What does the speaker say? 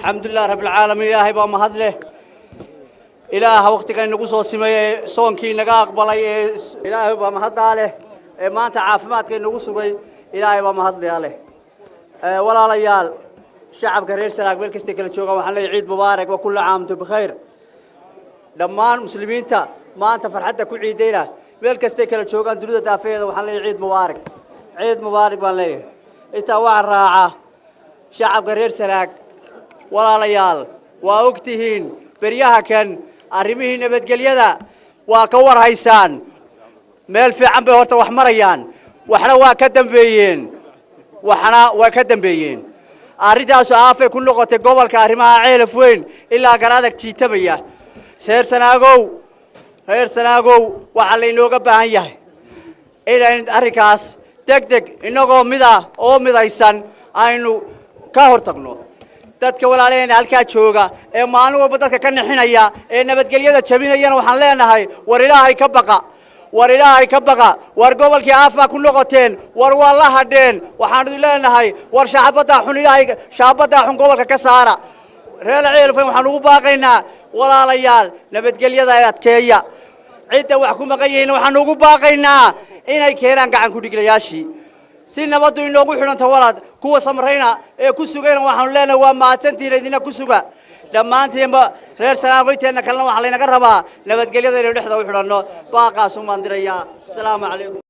Alxamdulilah rabbilcaalamiin. Ilaahay baa mahad leh. Ilaaha wakhtiga inagu soo simay ee soonkii naga aqbalay ee Ilaahay baa mahaddaa leh, ee maanta caafimaadka inagu sugay. Ilaahay baa mahaddaa leh. Walaalayaal, shacabka reer Sanaag meel kastay kala joogaan waxaan leeyahay ciid mubaarak wa kullu caam antum bikhayr. Dhammaan muslimiinta maanta farxadda ku ciidayna meel kastay kala joogaan dunida daafeeda waxaan leeyahay ciid mubaarak, ciid mubaarak baan leeyahay. Intaa waxaa raaca shacabka reer Sanaag, walaalayaal, waa og tihiin beryaha kan arrimihii nabadgelyada waa ka war haysaan. Meel fiican bay horta wax marayaan, waxna waa ka dambeeyeen, waxna waa ka dambeeyeen. Arrintaasu aafay ku noqotay gobolka, arrimaha Ceelaf Weyn ilaa Garadag jiitamaya. Reer Sanaagow, reer Sanaagow, waxaa laynooga baahan yahay inaynu arrinkaas deg deg innagoo mid ah oo midaysan aynu ka hor tagno dadka walaalaheena halkaa jooga ee maalin walba dadka ka nixinaya ee nabadgelyada jabinayana. Waxaan leenahay, war Ilaahay ka baqa, war Ilaahay ka baqa, war gobolkii aafaa ku noqoteen, war waa la hadheen. Waxaan idin leenahay, war shaabaddaa xun, Ilaahay shaabaddaa xun gobolka ka saara. Reer Ceelfayn waxaan ugu baaqaynaa, walaalayaal, nabadgelyada adkeeya. Cidda wax ku maqan yihiin waxaan ugu baaqaynaa inay keenaan gacan ku dhiglayaashii si nabaddu inoogu xidhanto. Walaad kuwa samrayna ee ku sugayna waxaanu leenahay waa mahadsantihiin, idina ku suga. Dhammaantiinba reer Sanaagoyteenna kalena waxaa laynaga rabaa nabadgelyada inaynu dhexda u xidhanno. Baaqaasumaan dirayaa. Asalaamu calaykum.